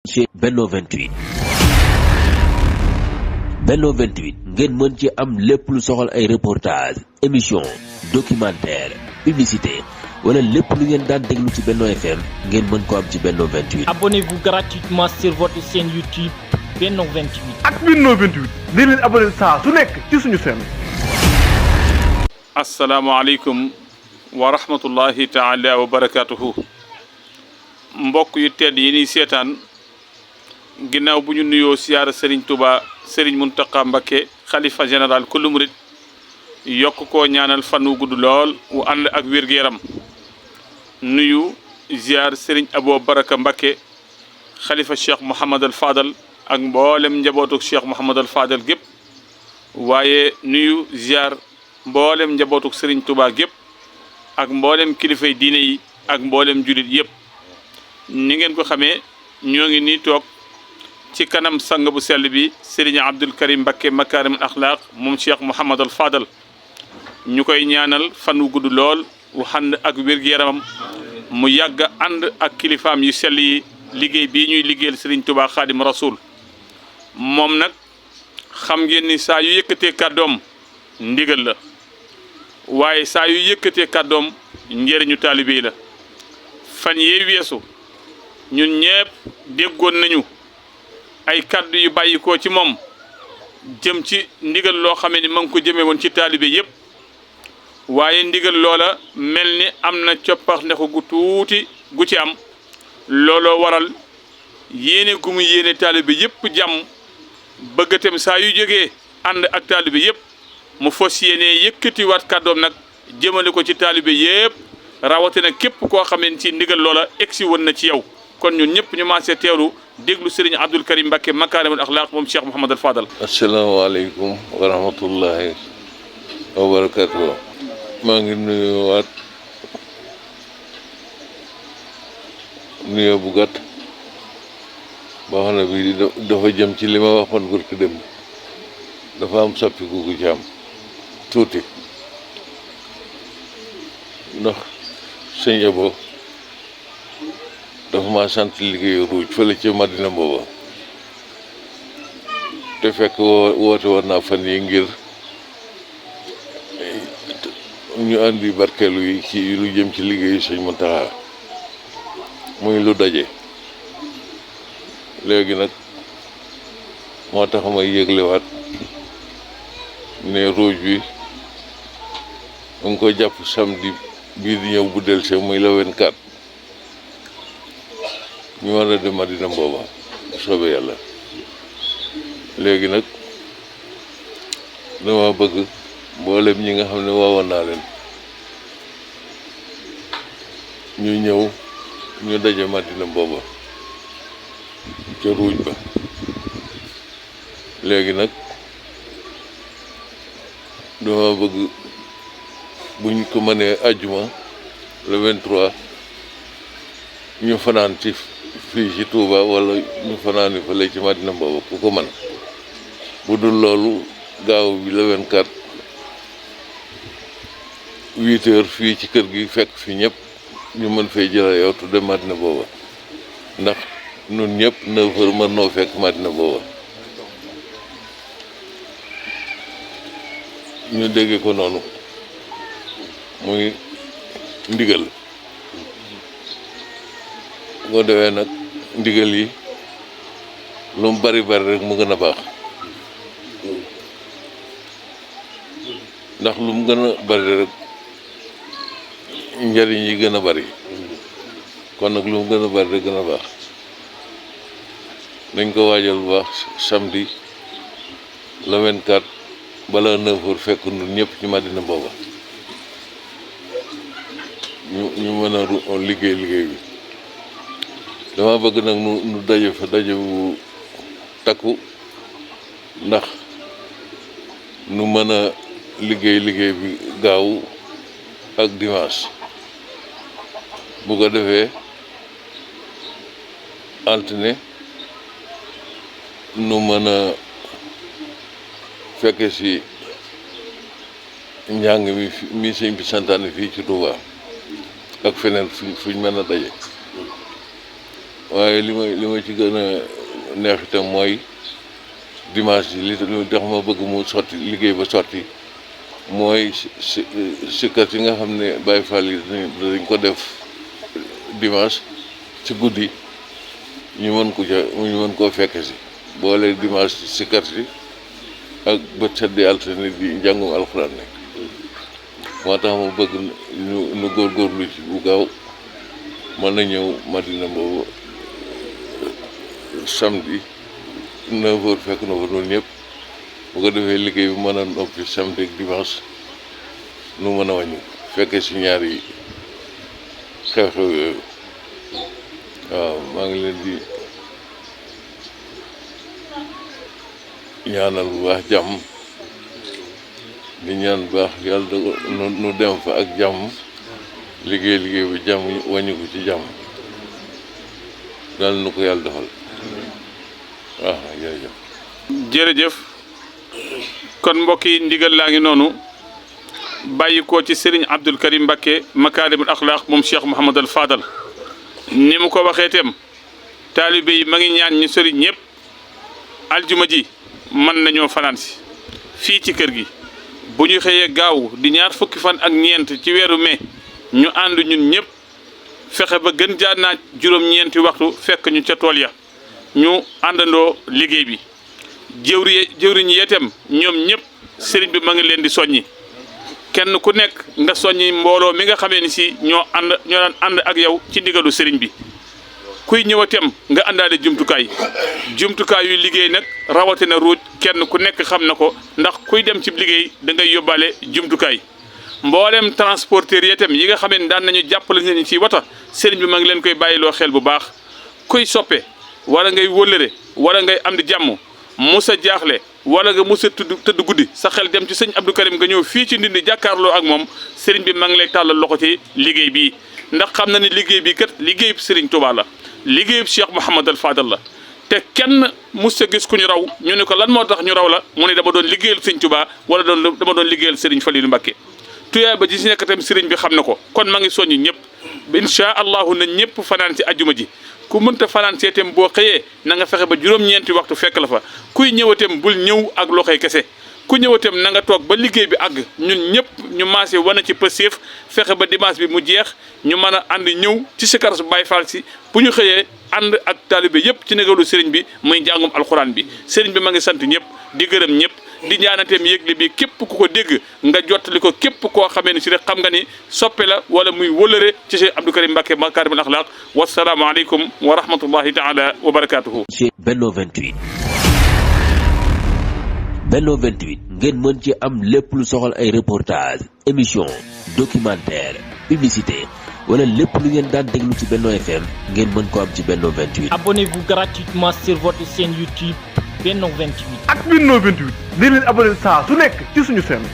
ci Benno 28 Benno 28 ngeen mën ci am lépp lu soxal ay reportage émission documentaire publicité wala lépp lu ngeen daan déglu ci Benno FM ngeen mën ko am ci Benno 28. Abonnez-vous gratuitement sur votre chaîne YouTube Benno 28. ak Benno 28 di leen abonné saa su nekk ci suñu chaîne. asalaamaaleykum wa rahmatullahi taala wa barakaatuhu. mbokk yu tedd yi ni seetaan ginnaaw bu ñu nuyoo siyaara Serigne Touba Serigne Mountakha Mbacké xalifa général kullu murid yokk koo ñaanal fan wu gudd lool wu ànd ak wér-gu-yaram nuyu ziar Serigne Abo Baraka Mbacké xalifa Cheikh Mouhamad al Fadal ak mboolem njabootuk Cheikh Mouhamad al Fadal gépp waaye nuyu ziar mboolem njabootuk Serigne Touba gépp ak mboolem kilifay diine yi ak mboolem julit yëpp. ni ngeen ko xamee ñoo ngi nii toog ci kanam sang bu sell bi Serigne Abdoul Karim Mbacké Makaarimul Axlaaq moom Cheikh Mouhamad al Fadal ñu koy ñaanal fan wu gudd lool wu ànd ak wér-gu-yaramam mu yàgg ànd ak kilifaam yu sell yi liggéey bii ñuy liggéeyal Serigne Touba Xaadim Rasul moom nag xam ngeen ni saa yu yëkkatee kàddoom ndigal la waaye saa yu yëkkatee kàddoom njëriñu taalibe yi la fan yee weesu ñun ñëpp déggoon nañu ay kàddu yu bàyyikoo ci moom jëm ci ndigal loo xamee ni ma ngi ko jëmee woon ci taalibe yëpp waaye ndigal loola mel ni am na coppax ndexu gu tuuti gu ci am looloo waral yéene gu mu yéene taalibe yëpp jàmm bëggatem saa yu jógee ànd ak taalibe yëpp mu fas yéene yëkkatiwaat kàddoom nag jëmale ko ci taalibe yëpp rawatina képp koo xamee ci ndigal loola egsi woon na ci yow kon ñun ñëpp ñu maasee teewlu déglu Serigne Abdoul Karim Mbacké Makaarimul Axlaaq moom Cheikh Mouhamad al Fadal. asalaamaaleykum wa rahmatullahi wa barakatuh. maa ngi nuyuwaat nuyoo bu gàtt boo xam ne bii dafa jëm ci li ma waxoon barki dem dafa am soppiku gu ci am tuuti ndax sëñ Abo dafa ma sant liggéeyu ruuj fële ca Madina booba te fekk woote woon naa fan yi ngir ñu andi barkeelu yi ci lu jëm ci liggéeyu sëñ Mountakha muy lu daje léegi nag moo tax may yëglewaat ne ruuj bi mu ngi ko jàpp samedi bii di ñëw bu del see muy la 24 ñu war a dem Madina booba bu soobee yàlla léegi nag dama bëgg mboolem ñi nga xam ne waawoon naa leen ñu ñëw ñu daje Madina booba ca ruuj ba léegi nag dama bëgg buñ ko mënee àjjuma le 23 ñu fanaan ci fii ci Touba wala ñu fanaani fa lay ci Madina booba ku ko mën bu dul loolu gaaw bi le 24 8 heures fii ci kër gi fekk fi ñëpp ñu mën fay jëla yow tu dem Madina booba ndax nun ñëpp 9 heures mën noo fekk Madina booba ñu dégge ko noonu muy ndigal boo defee nag ndigal yi lu mu bari bari rek mu gën a baax ndax lu mu gën a bari rek njariñ yi gën a bari kon nag lu mu gën a bari rek gën a baax dañ ko waajal bu baax samedi le 24 bala 9 heures fekk nun ñëpp ci Madina booba ñu mën a liggéey bi dama bëgg nag nu daje fa daje wu takku ndax nu mën a liggéey bi gaaw ak dimanche bu ko defee altine nu mën a fekke si njàng mi sëñ bi santaane fii ci Touba ak feneen fuñ mën a daje waaye li ma ci gën a neex itam mooy dimanche ji li tax ma bëgg mu sotti liggéey ba sotti mooy sikkat yi nga xam ne Baye Fall yi dañ ko def dimanche ci guddi ñu mën koo fekke si boole dimanche sikkat yi ak bët seddi altine di njàngum alxuraan nekk moo tax ma bëgg nu góorgóorlu ci bu gaaw mën na ñëw Madina boobu samedi 9h fekk na fa noonu ñëpp bu ko defee liggéey bi mën a noppi samedi ak dimanche nu mën a wàññi fekkee si ñaari xew-xew yooyu waaw maa ngi leen di ñaanal bu baax jàmm di ñaan bu baax yàlla nu dem fa ak jàmm liggéey bi jàmm wàññi ko ci jàmm daal nu ko yàlla defal waaw jërëjëf kon mbokk yi ndigal laa ngi noonu bàyyi ko ci Serigne Abdoul Karim Mbacké Makaarimul Axlaaq moom Cheikh Mouhamadul Fadal ni mu ko waxee itam taalibe yi ma ngi ñaan ñu sori ñëpp aljuma ji mën nañoo fanaan si fii ci kër gi bu ñu xëyee gaaw di ñaar fukki fan ak ñeent ci weeru mai ñu ànd ñun ñëpp fexe ba gën jaa naaj juróom-ñeenti waxtu fekk ñu ca tool ya ñu àndandoo liggéey bi jëwriñ yeetam ñoom ñëpp sëriñ bi ma ngi leen di soññi kenn ku nekk nga soññi mbooloo mi nga xamee ni si ñoo daan ànd ak yow ci ndigalu sëriñ bi kuy ñëwatem nga àndaale jumtukaay yu liggéey nag rawatina ruuj kenn ku nekk xam na ko ndax kuy dem ci liggéey da ngay yóbbaale jumtukaay mboolem transporteur yeetam yi nga xamee ni daan nañu jàppale nañu ci wata sëriñ bi ma ngi leen koy bàyyiloo xel bu baax kuy soppe wala ngay wóllëre wala ngay am di jàmm musa jaaxle wala nga musa tëdd guddi sa xel dem ci sëñ Abdou Karim nga ñëw fii ci Ndindi jàkkaarloo ak moom sëriñ bi ma ngi lay tàllal loxo ci liggéey bii ndax xam na ni liggéey bi kat liggéeyub sëriñ Touba la liggéeyub Cheikh Mouhamadul Fadal la te kenn musa gis ku ñu raw ñu ne ko lan moo tax ñu raw la mu ne dama doon liggéeyal sëñ Touba wala dama doon liggéeyal sëriñ Falilou Mbacké tuyaay ba ji si nekk tam sëriñ bi xam na ko kon ma ngi soññi ñëpp incha allahu na ñëpp fanaan ci ajjuma ji ku mënta fanaan seetem boo xëyee na nga fexe ba juróom-ñeenti waxtu fekk la fa kuy ñëwatem bul ñëw ak loxoy kese ku ñëwatem na nga toog ba liggéey bi àgg ñun ñëpp ñu maase wane ci pëseef fexe ba dimanche bi mu jeex ñu mën a ànd ñëw ci sikar su Baay Faal si bu ñu xëyee ànd ak taalibe yëpp ci négalu sëriñ bi muy njàngum alxuraan bi sëriñ bi ma ngi sant ñëpp di gërëm ñëpp di ñaanateem yëgle bi képp ku ko dégg nga jottali ko képp koo xamee ni si rek xam nga ni soppe la wala muy wëlëre ci Cheikh Abdou Karim Mbacké Makaarimul Axlaaq wasalaamu aleykum wa rahmatullahi taala wa barakatuhu. Benno 28 Benno 28 ngeen mën ci am lépp lu soxal ay reportage émission documentaire publicité wala lépp lu ngeen daan déglu ci Benno FM ngeen mën ko am ci Benno 28. Abonnez-vous gratuitement sur votre chaîne YouTube Benno 28. ak Benno 28 di leen abonné saa su nekk ci suñu chaîne.